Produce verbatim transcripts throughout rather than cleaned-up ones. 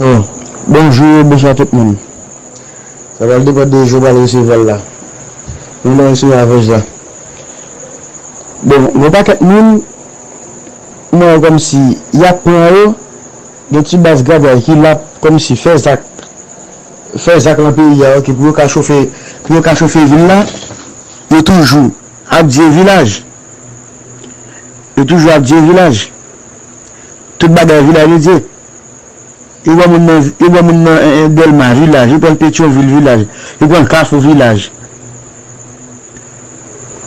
Oh, bonjou, bonswa tout moun. Sa pral depann de jan w pral resevwa l la. Jan w pral resevwa avèj la. Bon, gen pakèt moun, m wè kòmsi y ap pran yo, gen ti baz gagay ki la kòmsi fè zak, fè zak nan peyi a, oke, pou yo ka chofe, pou yo ka chofe vil la, yo toujou ap di e vilaj. Yo toujou ap di e vilaj. Tout bagay vilaj yo di. Yo pran moun nan, yo pran moun nan, eh, eh, Dèlma vilaj, yo pran Petyonvil vilaj, yo pran Kafou vilaj.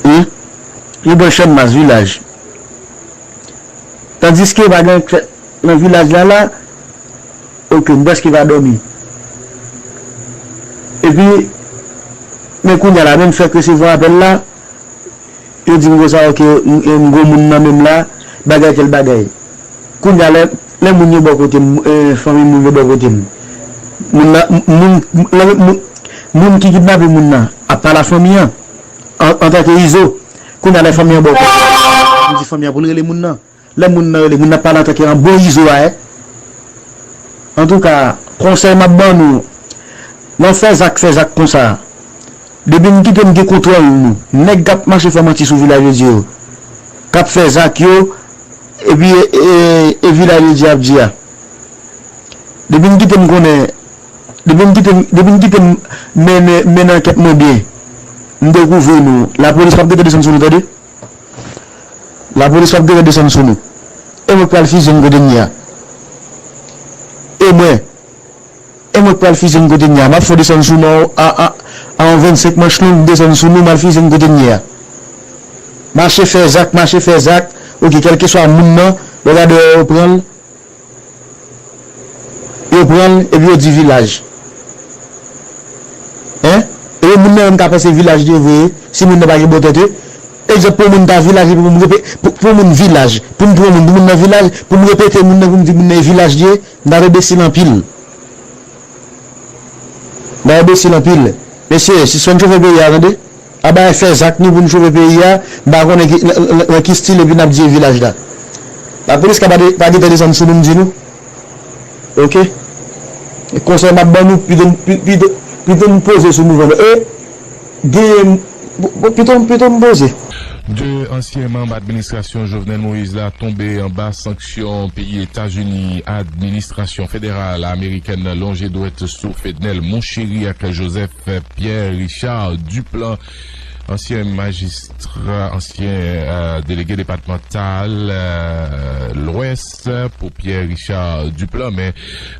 Wi. Yo pran Channmas vilaj. Tandiske pa gen anyen k fèt nan vilaj la la, oke, m prèske pa dòmi. Epi, men kounye a la, menm fèk resevwa apèl la, yo di m konsa, oke, m, m gwo moun nan menm la, bagay tèl bagay. Kounye a, lè, lè moun yo bò kote m, eh, fanmi moun yo bò kote m, moun nan, m, moun, lè moun, moun ki kidnape moun nan ap pale a fanmi an, an, antanke Izo. Kounye a, lè fanmi an bò kote m, m di fanmi an pou l rele moun nan. Lè moun nan rele, moun nan ap pale antanke an bon Izo a, eh. Antouka, konsèy m ap ban nou, lè w fè zak, fè zak konsa, depi n kite m gen kontwòl nou, nèg k ap mache fè manti sou vilaj yo di yo, k ap fè zak yo, epi e, e, e vilaj yo di ap di a. Depi n kite m konnen, depi n kite m, depi n kite m mennen, mennen ankèt mwen byen, m dekouvri nou, lapolis p ap gentan desann sou nou, tande. Lapolis p ap gentan desann sou nou. E mwen k pral fizye n kote n ye a. E mwen. E mwen k pral fizye n kote n ye a. M ap fè w desann sou nou a, a, a yon vennsenk manch long, m desann sou nou, m al fizye n kote n ye a. Mache fè zak, mache fè zak. Oke, kèlkeswa moun nan, lè w gade yo pran l. Yo pran l, epi yo di vilaj. Hein? Epi moun nan menm ka panse vilaj li ye vre, si moun nan pa gen bon tèt, wi. Egzanp, pou moun ta vilaj, epi pou moun repe-, pou, pou moun vilaj, pou m pran moun, pou moun nan vilaj, pou m repete moun nan, pou m di moun nan e vilaj li ye, m ta enbesil anpil. M ta enbesil anpil. Mesye, sispann chofe peyi a, tande? Aba fè zak nou pou n chofe peyi a, m pa konnen ki, nan, nan, nan ki stil epi n ap di e vilaj la. Lapolis ka pa de-, pa gentan desann sou nou, m di nou. Oke? E konsèy m ap ban nou, pito, pi-, pito, pito n poze sou mouvman. E, genyen, pito, pito n poze. De ansyen manm administrasyon Jovenel Moïse la tonbe anba sanksyon peyi Etazini. Administrasyon federal amerikèn nan lonje dwèt sou Fednel Monchéry ak Joseph Pierre Richard Duplan, ansyen majistra, ansyen, euh, delege depatmantal, euh, Lwès pou Pierre Richard Duplan, men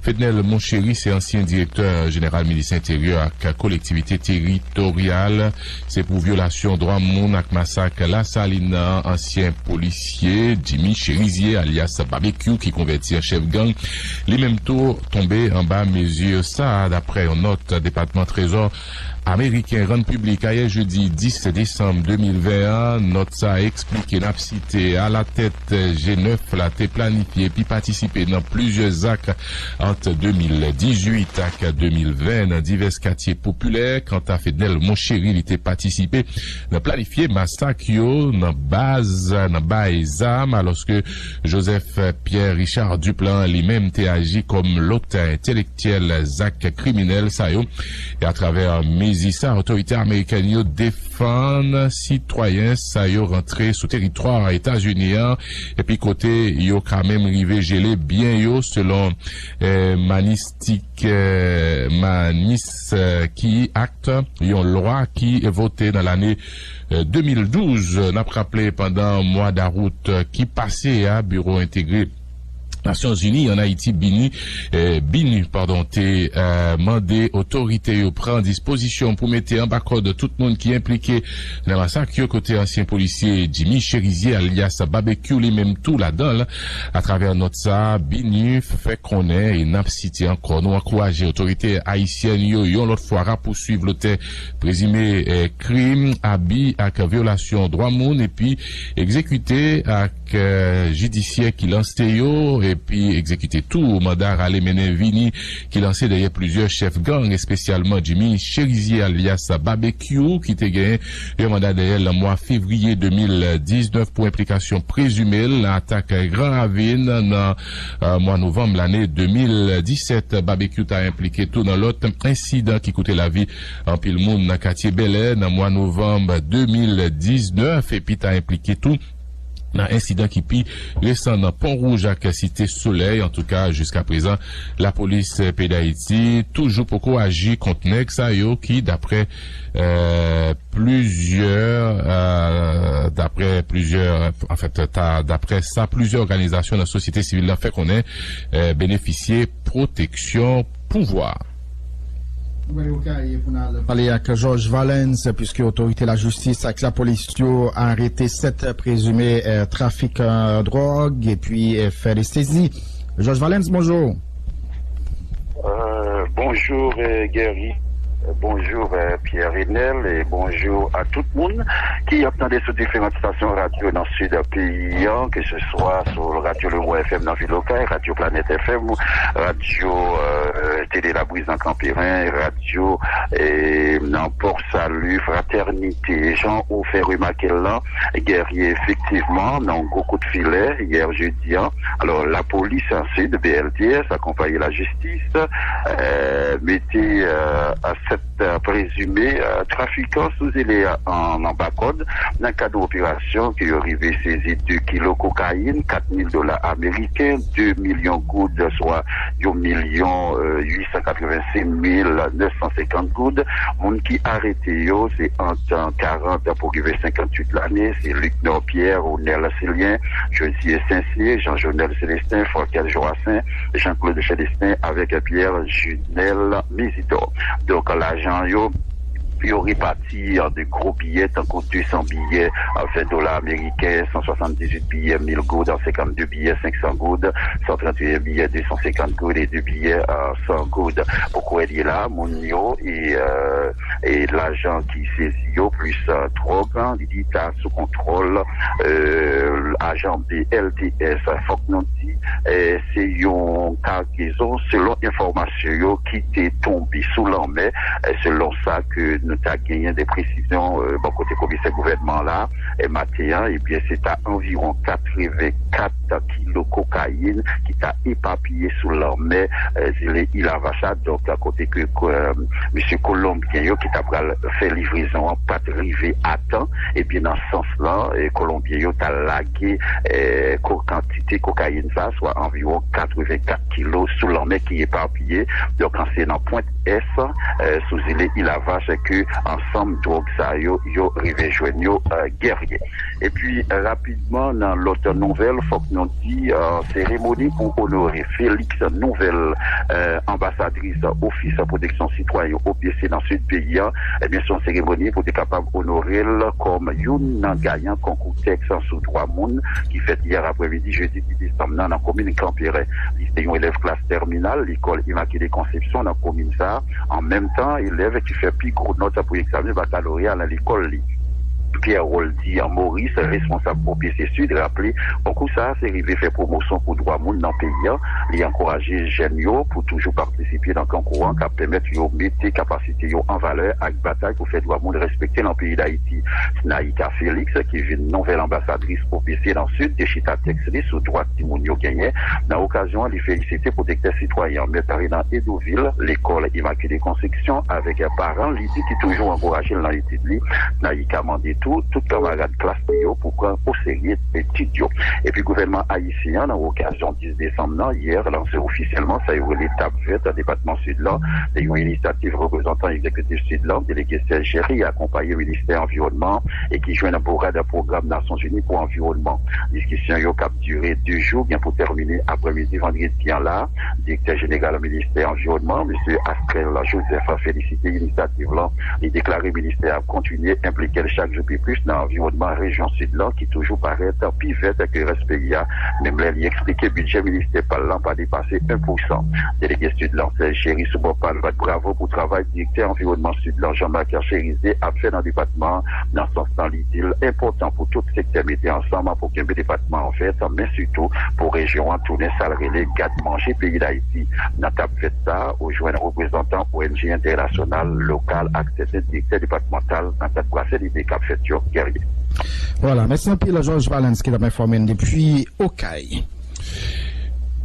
Fednel Monchéry se ansyen direktè jeneral minis enteryè ak kolektivite teritoryal. Se pou vyolasyon dwa moun ak masak Lasalin nan, ansyen polisye Jimmy Chérizier, alyas Babekyou, ki konvèti an chèf gang, li menm tou tonbe anba mezi sa a, daprè yon nòt Depatman Trezò ameriken rann piblik ayè jedi dis desanm de mil ven an. Nòt sa a eksplike, n ap site, alatèt G nèf la te planifye epi patisipe nan plizyè zak ant de mil dizuit ak de mil ven nan divès katye popilè. Kanta Fednel Monchéry, li te patisipe nan planifye masak yo nan baz, nan bay zam, alòske Joseph Pierre Richard Duplan li menm te aji kòm lotè entelektyèl zak kriminèl sa yo. E atravè mezi sa, otorite amerikèn yo defann sitwayen sa yo rantre sou teritwa Etazini an, epi kote yo ka menm rive jele byen yo, selon, eh, Manistik, eh, Manis, eh, ki akt, yon lwa ki vote nan lane, eh, de mil douz. N ap raple, pandan mwa dawout ki pase a, Biwo Entegre Nasyonzini an Ayiti, BINUH, eh, BINUH, padon, te, eh, mande otorite yo pran dispozisyon pou mete anba kòd tout moun ki enplike nan masak yo, kote ansyen polisye Jimmy Chérizier, alyas Babekyou, li menm tou ladan l. Atravè nòt sa a, BINUH fè konnen, e n ap site ankò, nou ankouraje otorite ayisyèn yo yon lòt fwa rapousuiv lotè prezime, eh, krim, abi ak vyolasyon dwa moun, epi egzekite ak, eh, jidisyè ki lanse yo, e epi egzekite tou manda rale mennen vini ki lanse dèyè plizyè chèf gang, espesyalman Jimmy Cherizier alyas Babekyou, ki te genyen yon manda dèyè l nan mwa fevriye de mil diznèf pou enplikasyon prezime l nan atak Gran Ravin nan, eh, mwa novanm lane de mil disèt. Babekyou ta enplike tou nan lòt ensidan ki koute lavi anpil moun nan katye Bèlè nan mwa novanm de mil diznèf, epi ta enplike tou nan ensidan ki pi resan nan Pon Wouj ak Site Solèy. Antouka, jiska prezan, lapolis peyi Dayiti toujou poko aji kont nèg sa yo ki, daprè, eh, plizyè, eh, daprè plizyè, anfèt, ta, daprè sa plizyè òganizasyon nan sosyete sivil la fè konnen, eh, benefisye pwoteksyon pouvwa. Nou prale Okay pou n al pale ak Georges Valens, piske otorite lajistis ak lapolis yo arete sèt prezime, eh, trafikan, eh, dwòg epi, eh, fè de sezi. Georges Valens, bonjou. Euh, bonjou, euh, Guerrier. Euh, Bonjou, euh, Pierre Renel, e bonjou a tout moun ki ap tande sou diferan estasyon radyo nan sid peyi an, ke se swa sou Radyo Le Roi F M nan vil Okay, Radyo Planet F M, Radyo, euh, Tele Labriz nan Kanperen, Radyo, eh, nan Port Salut, Fraternité. Jan ou fè remake l lan, Guerrier, efektivman, nan yon gwo kout filè, yè jedi an, alò, lapolis an sid, B L T S, akonpaye lajistis, eh, mete, eh, sèt, eh, prezime, eh, trafikan sou zile an anba kòd nan kad yon operasyon ke yo rive sezi de kilo kokayin, kat mil dola ameriken, de milyon goud, swa yon milyon, eh, uit san katrevensis mil nèf san senkant goud. Moun ki arete yo, se ant karant pou rive senkantuit lane. Se Luc Norpierre, Ronel Célien, Josier Saint-Cyr, Jean Jonel Célestin, Forkel Joassaint, Jean-Claude Célestin avèk Pierre Junel Misidor. Donk, lajan yo, yo repati an de gwo biyè, tankou de san biyè, eh, ven dola ameriken, san swasanndizuit biyè mil goud, senkannde biyè senk san goud, san tranteyen biyè de san senkant goud e de biyè, eh, san goud. Pou kwè li la, moun yo e, eh, e lajan ki sezi yo, plis, eh, dwòg lan, li ta sou kontwòl, eh, ajan B L T S. Fòk nou di, eh, se yon kagezon, selon enfòmasyon yo, ki te tonbe sou lanmè, eh, selon sa ke nou ta genyen de presizyon, eh, bò kote komisè gouvènman la, eh, maten an, ebyen, se ta anviwon katrevenkat kilo kokayin ki ta epapiye sou lanmè, eh, zile Ilavach la. Donk, kote ke, eh, mesye Kolonbyen yo ki ta pral fè livrezon an pa t rive a tan, ebyen, nan sans lan, eh, Kolonbyen yo ta lage, eh, ko-, kantite kokayin sa, swa anviwon katrevenkat kilo sou lanmè ki epapiye. Donk, se nan Pwent S, eh, sou zile Ilavach, ke ansanm dwòg sa yo, yo rive jwenn yo, eh, Guerrier. Epi, rapidman, nan lòt nouvèl, fòk nou di, eh, seremoni pou onore Félix, nouvèl, eh, anbasadris Ofis Pwoteksyon Sitwayen O P C nan sid peyi a, ebyen, se yon seremoni pou te kapab onore l kòm youn nan gayan konkou tèks sou dwa moun ki fèt yè aprèmidi, jedi dis desanm nan, nan komin Kanperen. Li se yon elèv klas tèminal lekòl Imakile Konsepsyon nan komin sa a. An menm tan, elèv ki fè pi gwo nòt pou egzamen bakaloreya nan lekòl li. Pierre Roldy Maurice, responsab O P C Sid, raple konkou sa a se rive fè pwomosyon pou dwa moun nan peyi a. Li ankouraje jèn yo pou toujou patisipe nan konkou an, k ap pèmèt yo mete kapasite yo an valè ak batay pou fè dwa moun respekte nan peyi Dayiti. Snaïka Félix, ki vin nouvèl anbasadris O P C nan Sid, te chita tèks li sou dwa timoun yo genyen nan okazyon an. Li felisite pwotektè sitwayen an, Mèt Renan Hédouville, lekòl Imakile Konsepsyon, avèk paran li di ki toujou ankouraje l nan etid li. Snaïka mande tou tout kanmarad klas li yo pou pran oserye etid yo. Epi gouvènman ayisyen an, nan okazyon dis desanm nan, yè, lanse ofisyèlman sa yo rele Tap Vèt nan depatman Sid lan. Se yon inisyativ reprezantan egzekitif Sid lan, delege Serge Chéry, akonpaye Ministè Anviwònman e ki jwenn bourad pwogram Nasyonzini pou Anviwònman. Diskisyon yo, k ap dire de jou, gen pou tèmine aprèmidi vandredi an la. Direktè jeneral Ministè Anviwònman, mesye Astrel Joseph, felisite inisyativ lan. Li deklare ministè a ap kontinye enplike l chak jou pi plis nan anviwònman rejyon Sid lan ki toujou parèt pi vèt ke rès peyi a, menm lè li eksplike bidjè ministè pa l lan pa depase en pousan. Delege Sid lan, Serge Chéry, sou bò pa l, bat bravo pou travay direktè anviwònman Sid lan, Jean Marc Chérizier, ap fè nan depatman an. Nan sans lan, li di l enpòtan pou tout sektè mete ansanm pou kenbe depatman an vèt, men sitou pou rejyon an tounen sa l rele gad manje peyi Dayiti. Nan tab fèt sa a, ou jwenn reprezantan O N G entènasyonal, lokal ak sèten direktè depatmantal nan kad brase lide k ap fèt yo. Guerrier. Vwala, mèsi anpil Georges Valens ki t ap enfòme n depi Okay.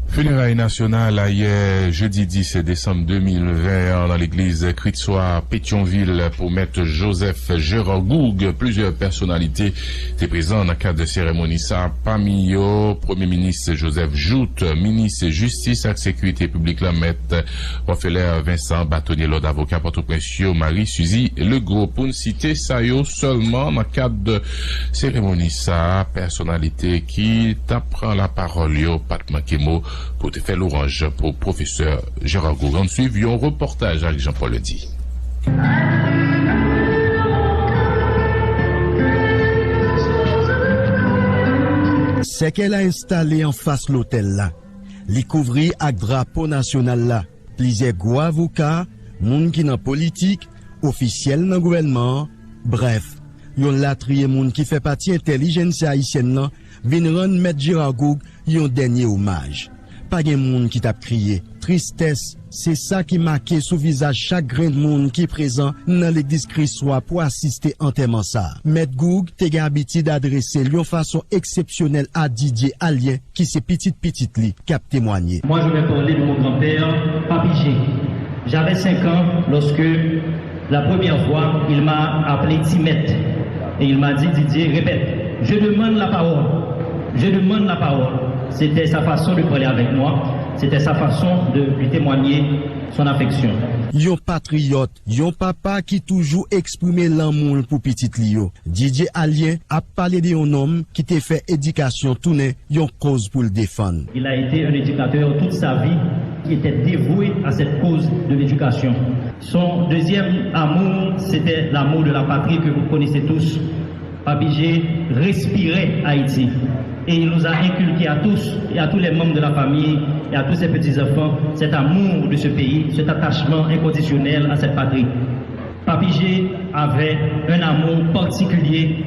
Fineray nasyonal ayè jedi dis desanm de mil ven an nan legliz Kritswa Petyonvil pou Mèt Joseph Gérard Gourgue. Plizyè pèsonalite te prezan nan kad seremoni sa, pami yo Premye Minis Joseph Jouthe, Minis Jistis ak Sekirite Piblik la, Mèt Rofeler Vincent, batonye lòd avoka Pòtoprens yo, Marie Suzy Legros, pou n site sa yo sèlman. Nan kad seremoni sa a, pèsonalite ki t ap pran lapawòl yo pa t manke mo pou te fè lwanj pou pwofesè Gérard Gourgue. Ann swiv yon repòtaj ak Jean Paul Ledy. Sèkèy la enstale anfas lotèl la. Li kouvri ak drapo nasyonal la. Plizyè gwo avoka, moun ki nan politik, ofisyèl nan gouvènman an, brèf, yon latriye moun ki fè pati entèlijensya ayisyèn nan vin rann Mèt Gérard Gourgue yon dènye omaj. Pa gen moun ki t ap kriye. Tristès, se sa ki make sou vizaj chak grenn moun ki prezan nan legliz Kris Wa pou asiste antèman sa a. Mèt Gourgue te gen abitid adrese l yon fason eksepsyonèl a Didier Allien, ki se pitit pitit li k ap temwanye. Moi, je vais parler de mon grand-père, Papi G. J'avais cinq ans lorsque la première fois il m'a appelé Ti Mèt. Et il m'a dit, Didier, répète, je demande la parole. Je demande la parole. C'était sa façon de parler avec moi. C'était sa façon de lui témoigner son affection. Yon patriyòt, yon papa ki toujou eksprime lanmou l pou pitit li yo. Didier Allien ap pale de yon nonm ki te fè edikasyon tounen yon koz pou l defann. Il a été un éducateur toute sa vie qui était dévoué à cette cause de l'éducation. Son deuxième amour, c'était l'amour de la patrie que vous connaissez tous. Papi G respirait Haïti. Et il nous a inculqué à tous et à tous les membres de la famille et à tous ses petits-enfants cet amour de ce pays, cet attachement inconditionnel à cette patrie. Papi G avait un amour particulier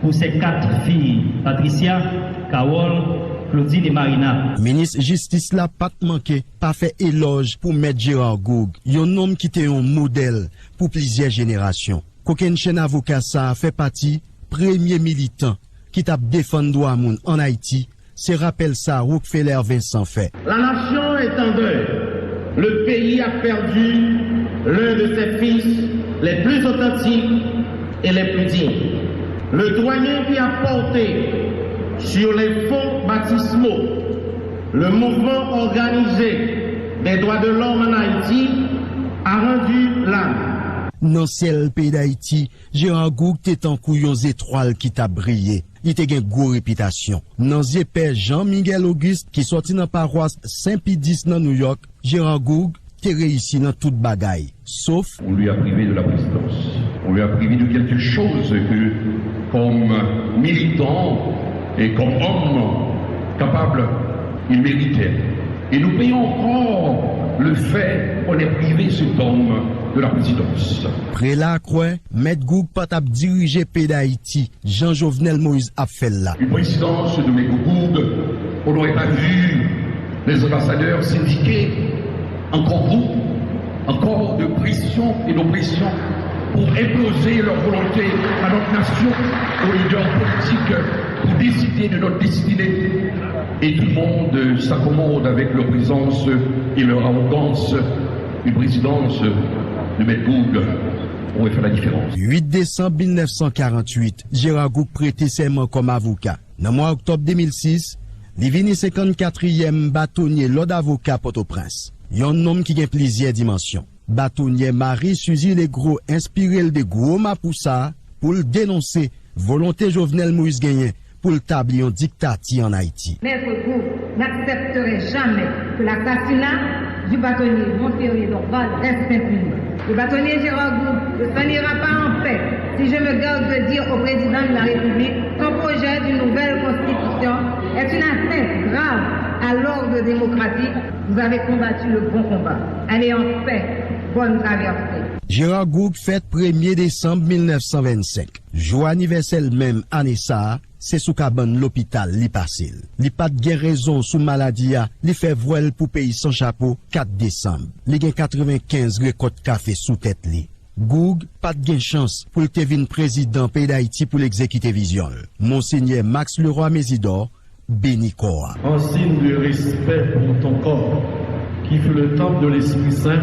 pour ses quatre filles, Patricia, Carole, Claudine et Marina. Minis jistis la pa t manke pa fè elòj pou Mèt Gérard Gourgue, yon nonm ki te yon modèl pou plizyè jenerasyon. Kokennchenn avoka sa a fè pati premye militan ki t ap defann dwa moun ann Ayiti, se rapèl sa Rockefeller Vincent fè. La nation est en deuil. Le pays a perdu l'un de ses fils les plus authentiques et les plus dignes. Le doyen qui a porté sur les fonts baptismaux le mouvement organisé des droits de l'homme en Haïti a rendu l'âme. Nan syèl peyi Dayiti, Gérard Gourgue te tankou yon zetwal ki t ap briye. Li te gen gwo repitasyon. Nan zye pè Jean Miguel Auguste, ki sòti nan pawas Sen Pi dis nan Nouyòk, Gérard Gourgue te reyisi nan tout bagay, sof. On lui a privé de la présidence. On lui a privé de quelque chose que, comme militant et comme homme capable, il méritait. Et nous payons encore le fait qu'on ait privé cet homme de la présidence. Prela kwè, Mèt Gourgue pa t ap dirije peyi Dayiti jan Jovenel Moïse ap fè l la. Une présidence de Mèt Gourgue, on n'aurait pas vu les ambassadeurs syndiqués en corps groupe, en corps de pression et d'oppression pour imposer leur volonté à notre nation, aux leaders politiques, pour décider de notre destinée. Et tout le monde s'accommode avec leur présence et leur arrogance. Une présidence de Mèt Gourgue aurait fait la différence. Uit desanm mil nèf san karanntuit, Gérard Gourgue prete sèman kòm avoka. Nan mwa òktòb de mil sis, li vini senkannkatriyèm batonye lòd avoka Pòtoprens, yon nonm ki gen plizyè dimansyon. Batonye Marie Suzy Legros enspire l de gwo mapou sa a pou l denonse volonte Jovenel Moïse genyen pou l tabli yon diktati ann Ayiti. Maître Gourgue, n'accepterai jamais que l'assassinat du bâtonnier Monferrier Dorval reste impuni. Le bâtonnier Gérard Gourgue ne s'en ira pas en paix si je me garde de dire au président de la République qu'un projet d'une nouvelle constitution est une atteinte grave à l'ordre démocratique. Vous avez combattu le bon combat. Allez en paix. Bonne traversée. Gérard Gourgue fèt premye desanm mil nèf san vennsenk. Jou anivèsè l menm ane sa a, se sou kabann lopital li pase l. Li pa t gen rezon sou maladi a, li fè vwèl pou peyi san chapo kat desanm. Li gen katrevenkenz rekòt kafe sou tèt li. Gourgue pa t gen chans pou l te vin prezidan peyi Dayiti pou l egzekite vizyon l. Monsenyè Max Leroy Mésidor beni kò a. En signe de respect pour ton corps, qui fut le temple de l'Esprit Saint,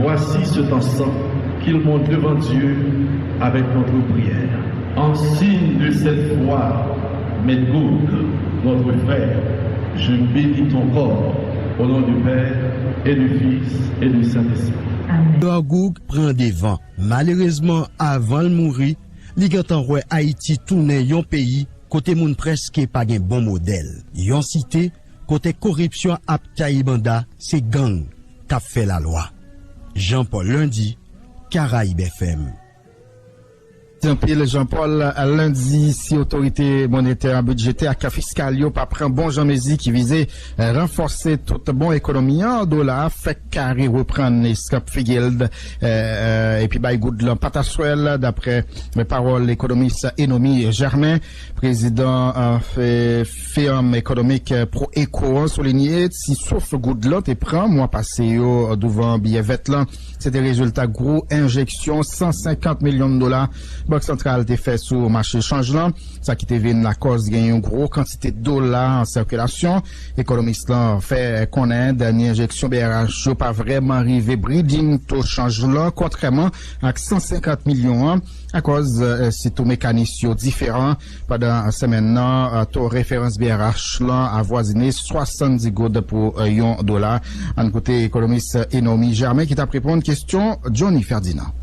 voici cet encens qu'il montre devant Dieu avec notre prière. En signe de cette foi, Maître Gourgue, notre frère, je bénis ton corps au nom du Père et du Fils et du Saint-Esprit. Gérard Gourgue pran devan. Malerezman, avan l mouri, li gentan wè Ayiti tounen yon peyi kote moun prèske pa gen bon modèl. Yon site kote koripsyon ap taye banda, se gang k ap fè lalwa. Jean Paul Lundi, Caraïbes F M. Anpil Jean Paul. Lendi, si otorite monetè, bidjetè ak fiskal yo pa pran bon jan mezi ki vize ranfòse tout bon ekonomi an, dola a fèk kare reprann eskanp figi l epi bay goud lan pataswèl, dapre pawòl ekonomis Enomy Germain. Prezidan Fewòm Ekonomik Pro Eco an soulinye ti souf goud lan te pran mwa pase yo douvan biyè vèt lan, se te rezilta gwo enjeksyon san senkant milyon dola Bank Santral te fè sou mache chanj lan, sa ki te vin lakòz gen yon gwo kantite dola an sikilasyon. Ekonomis lan fè konnen dènye enjeksyon B R H yo pa vrèman rive bridjin to chanj lan, kontrèman ak san senkant milyon an, akòz sitou mekanis yo diferan. Pandan semèn nan, to referans B R H lan avwazine swasanndis goud pou yon dola. Ann koute ekonomis Enomy Germain ki t ap reponn kesyon Johnny Ferdinand.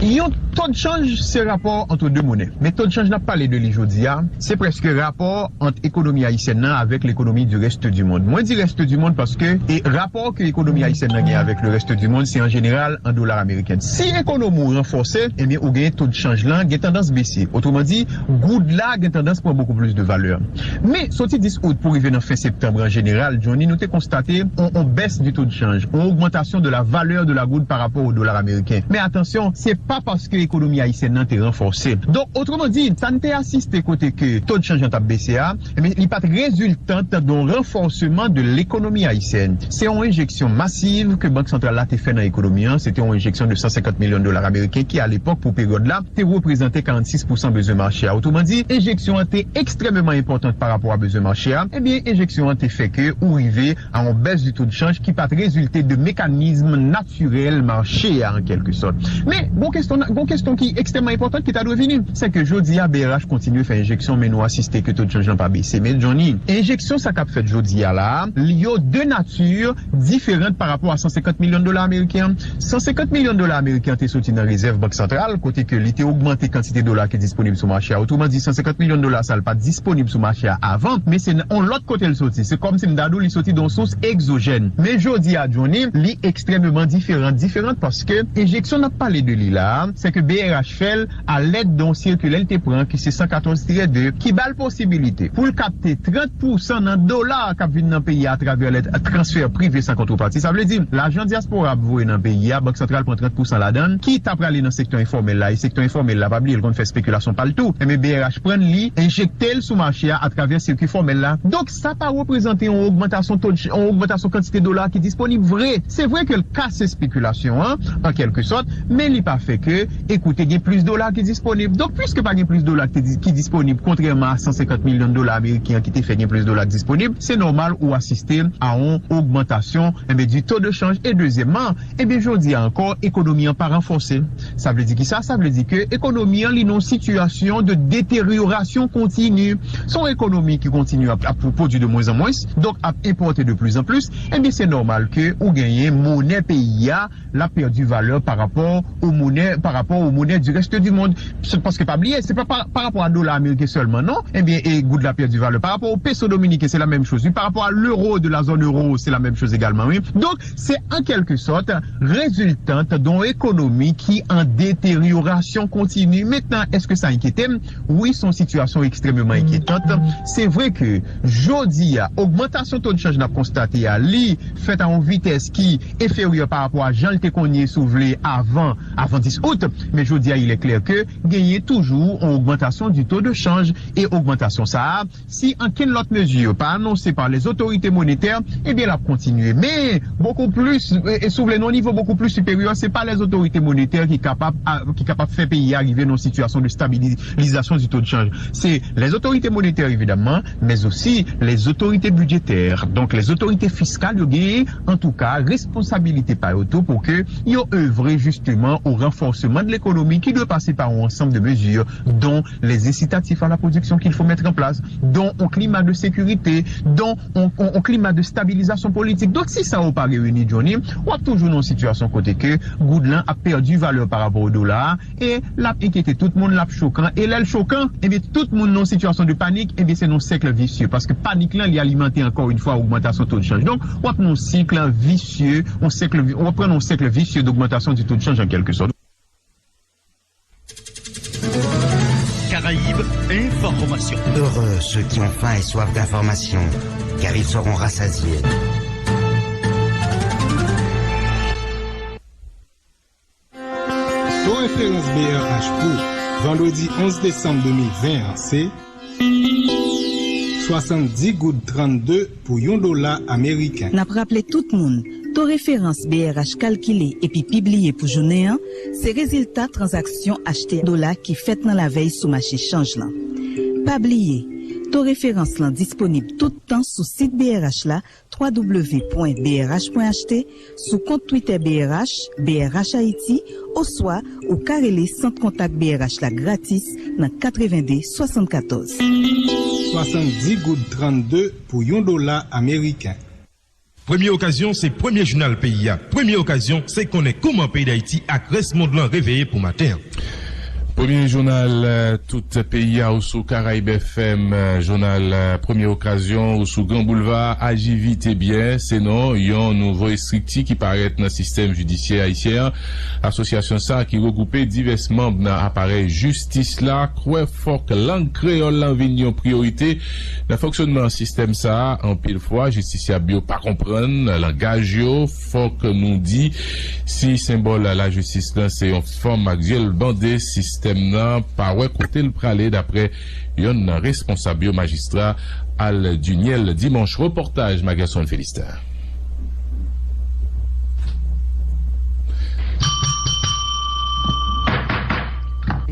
Yon to de chanj se rapò ant de monè. Men to de chanj n ap pale de li jodi a, se prèske rapò ant ekonomi ayisyèn nan avèk lekonomi du reste du monde. Mwen di reste du monde paske e rapò ke ekonomi ayisyèn nan gen avèk le reste du monde se an jeneral an dola ameriken. Si ekonomi w ranfòse, ebyen ou genyen to de chanj lan gen tandans bese. Otreman di, goud la gen tandans pran bokou plis de valè. Men, soti dis out pou rive nan fen septanm an jeneral, Johnny, nou te konstate on, on bès di to de chanj, on ogmantasyon de la valè de la goud pa rapò o dola ameriken. Men atansyon, se pa paske ekonomi ayisyèn nan te ranfòse. Donk, otreman di, sa n te asiste kote ke to de chanj lan t ap bese a, ebyen, li pa t reziltan de yon ranfòseman de lekonomi ayisyèn. Se yon enjeksyon masiv ke Bank Santral la te fè nan ekonomi an. Se te yon enjeksyon de san senkant milyon dola ameriken ki, alepòk, pou peryòd la, te reprezante karannsis pousan bezwen mache a. Otreman di, enjeksyon an te ekstrèmeman enpòtan pa rapò a bezwen mache a. Ebyen, enjeksyon an te fè ke ou rive a yon bès di to de chanj ki pa t rezilte de mekanizm natirèl mache a, an kèlke sòt. Men, gon kesyon, gon kesyon ki ekstrèmman enpòtan ki ta dwe vini, se ke jodi a, B R H kontinye fè enjeksyon, men nou asiste ke to de chanj lan pa bese. Men, Johnny, enjeksyon sa k ap fèt jodi a la a, yo de nati diferan pa rapò a san senkant milyon dola ameriken an. San senkant milyon dola ameriken an te soti nan rezèv Bank Santral, kote ke li te ogmante kantite dola ki disponib sou mache a. Otreman di, san senkant milyon dola sa l pa t disponib sou mache a avan, men se nan yon lòt kote l soti. Se kòmsi m ta di w li soti de yon sous egzojèn. Men jodi a, Johnny, li ekstrèmeman diferan, diferan paske enjeksyon n ap pale de li la a, se ke B R H fè l alèd de yon sikilè l te pran ki se san katòz tirè de, ki ba l posibilite pou l kapte trant pousan nan dola k ap vin nan peyi a atravè lè transfè prive san kontrepati. Sa vle di, lajan dyaspora ap voye nan peyi a, Bank Santral pran trant pousan ladan l, ki ta prale nan sektè enfòmèl la, e sektè enfòmèl la, pa bliye, l konn fè espekilasyon pa l tou. Ebyen, B R H pran l, li enjekte l sou mache a atravè sirkui fòmèl la. Donk, sa pa reprezante yon ogmantasyon to, yon ogmantasyon kantite dola ki disponib vre. Se vre ke l kase espekilasyon an, an kèlke sòt, men li pa fè ke, ekoute, gen plis dola ki disponib. Donk, piske pa gen plis dola ki, ki disponib, kontrèman a san senkant milyon dola ameriken an ki te fè gen plis dola ki disponib, se nòmal ou asiste a yon ogmantasyon, enben, di to de chanj. E dezyèmman, enben, jodi a ankò, ekonomi an pa ranfòse. Sa vle di ki sa? Sa vle di ke ekonomi an, li nan yon sitiyasyon de deteryorasyon kontini. Se yon ekonomi ki kontinye ap, ap pwodui de mwens an mwens, donk ap enpòte de plis an plis. Enben, se nòmal ke ou genyen monè peyi a, l ap pèdi valè pa rapò o monè eh, par rapport aux monnaies du reste du monde. Se, paske pa bliye, se pa pa, pa rapò a dola ameriken sèlman, non. Ebyen, e goud la pèdi valè. Par rapport au peso dominicain, c'est la même chose. Oui, par rapport à l'euro de la zone euro, c'est la même chose également, oui. Donk, se an kèlke sòt reziltant d'un économie qui en détérioration continue. Mentnan, èske sa enkyete m? Wi, se yon sitiyasyon ekstrèmeman enkyetante. Se vre ke jodi a, ogmantasyon to de chanj n ap konstate a, li fèt a yon vitès ki enferyè pa rapò a jan l te konn ye, si w vle, avan, avan dis out. Men jodi a, il est clair que genyen toujou yon ogmantasyon du taux de change. E ogmantasyon sa a, si ankenn lòt mezi pa anonse pa les autorités monétaires, ebyen, l ap kontinye. Men, bokou plis, e, e, si w vle, nan yon nivo bokou plis siperyè, se pa les autorités monétaires ki kapab, a, ki kapab fè peyi a rive nan yon sitiyasyon de stabilizasyon du taux de change. Se les autorités monétaires, évidemment, mais aussi les autorités budgétaires. Donk, les autorités fiscales, yo genyen, antouka, responsabilite pa yo tou pou ke yo evre justement au renforcement de l'économie qui doit passer par un ensemble de mesures, dont les incitatifs à la production qu'il faut mettre en place, dont un climat de sécurité, dont un, un, un climat de stabilisation politique. Donk, si sa yo pa reyini, Johnny, w ap toujou nan yon sitiyasyon kote ke goud lan ap pèdi valè pa rapò o dola a, e l ap enkyete tout moun, l ap chokan. E lè l chokan, ebyen, tout moun nan yon sitiyasyon de panik, ebyen, se nan yon sèk visye. Paske panik lan, li alimante ankò yon fwa ogmantasyon to de chanj. Donk, w ap nan yon sèk visye, yon sèk vi-, w ap pran yon sèk visye dogmantasyon di to de chanj an kèlke sòt. Caraïbes Information. Heureux ceux qui ont faim et soif d'information, car ils seront rassasiés. To referans B R H pou vandredi onz desanm de mil ven an se swasanndis goud trannde pou yon dola ameriken. N ap raple tout moun, to referans B R H kalkile epi pibliye pou jounen an, se rezilta tranzaksyon achte dola ki fèt nan lavèy sou mache chanj lan. Pa bliye, to referans lan disponib tout tan sou sit B R H la, w w w pwen B R H pwen H T, sou kont Twitter B R H, B R H Ayiti, oswa ou ka rele sant kontak B R H la gratis nan katreven de swasann katòz. Swasanndis goud trannde pou yon dola ameriken. Premye okazyon, se premye jounal peyi a. Premye okazyon, se konnen kouman peyi Dayiti ak rès mond lan reveye pou maten an. Premye jounal, eh, tout peyi a ou sou Karayib F M, eh, jounal, eh, Premye Okazyon ou sou Gran Boulva, Aji Vit e Byen, se non yon nouvo estrikti ki parèt nan sistèm jidisyè ayisyen an. Asosyasyon sa a ki regwoupe divès manm nan aparèy jistis la kwè fòk lang kreyòl lan vin yon priyorite nan fonksyònman sistèm sa a. Anpil fwa, jistisyab yo pa konprann langaj yo. Fòk nou di, si senbòl lajistis lan se yon fanm ak zye l bande, sistèm nan pa wè kote l prale, daprè yonn nan responsab yo, majistra Alduniel Dimanche. Repòtaj Magerson Philistin.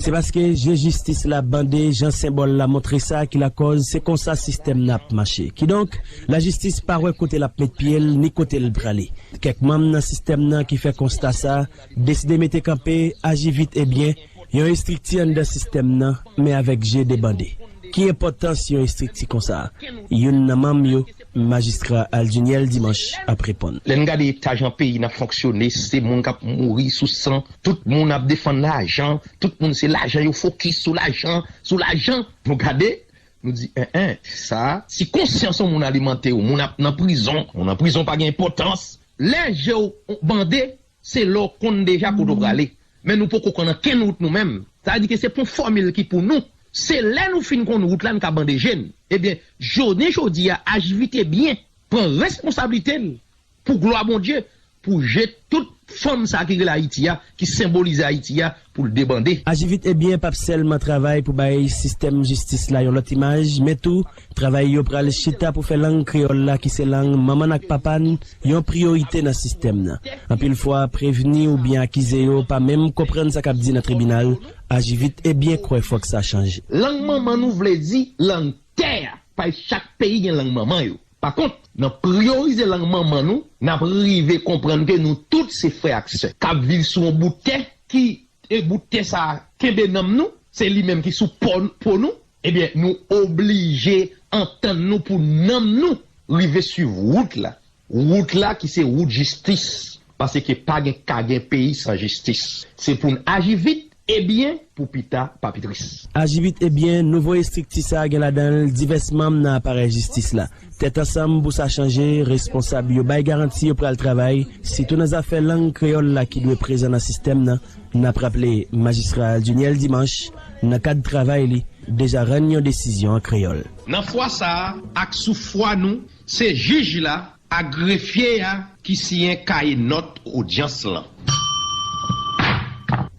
Se paske je jistis la bande, jan senbòl la montre sa, ki lakòz se konsa sistèm nan ap mache. Kidonk, lajistis pa wè kote l ap met pye l, ni kote l prale. Kèk manm nan sistèm nan ki fè konsta sa a deside mete kanpe Aji Vit e Byen, yon estrikti anndan sistèm nan, men avèk je debande. Ki enpòtans yon estrikti konsa a? Youn nan manm yo, majistra Alduniel Dimanche, ap reponn. Lè n gade eta jan peyi n ap fonksyone, se moun k ap mouri sou san, tout moun ap defann lajan, tout moun se lajan, yo fokis sou lajan, sou lajan. Nou gade, nou di, en, en, sa, si konsyans yon moun alimante w, moun ap nan prizon, moun nan prizon pa gen enpòtans. Lè je w bande, se lè w konn deja kote w prale. Men nou poko konn ankenn wout nou menm. Sa vle di ke se pa yon fòmil ki pou nou. Se lè nou fin konn wout la, n ka bande je n. Ebyen, jounen jodi a, Aji Vit e Byen pran responsablite l pou glwa Bondye, pou je tout fanm sa a ki rele Ayiti a, ki senbolize Ayiti a, pou l debande. Aji Vit e Byen p ap sèlman travay pou bay sistèm jistis la yon lòt imaj, men tou, travay yo pral chita pou fè lang kreyòl la, ki se lang manman n ak papa n, yon priyorite nan sistèm nan. Anpil fwa, prevni oubyen akize yo pa menm konprann sa k ap di nan tribinal. Aji Vit e Byen kwè fòk sa chanje. Lang manman nou vle di lang tè a. Paske chak peyi gen lang manman yo. Pa kont, nan priyorize lang manman nou, n ap rive konprann ke nou tout se frè ak sè k ap viv sou yon bout tè ki, e bout tè sa a kenbe nanm nou, se li menm ki sou po, po nou. Ebyen, nou oblije antann nou pou nanm nou rive swiv wout la. Wout la ki se wout jistis. Paske pa gen ka gen peyi san jistis. Se pou n aji vit e byen pou pita pa pi tris. Aji vit e byen, nouvo estrikti sa a gen ladan l divès manm nan aparèy jistis la. Tèt ansanm pou sa chanje, responsab yo bay garanti yo pral travay, sitou nan zafè lang kreyòl la ki dwe prezan nan sistèm nan. N ap raple, majistra Duniel Dimanche, nan kad travay li, deja rann yon desizyon an kreyòl. Nan fwa sa a, ak sou fwa nou, se jij la ak grefye a ki siyen kaye nòt odyans lan.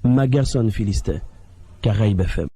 Magerson Philister, Caraïbes F M.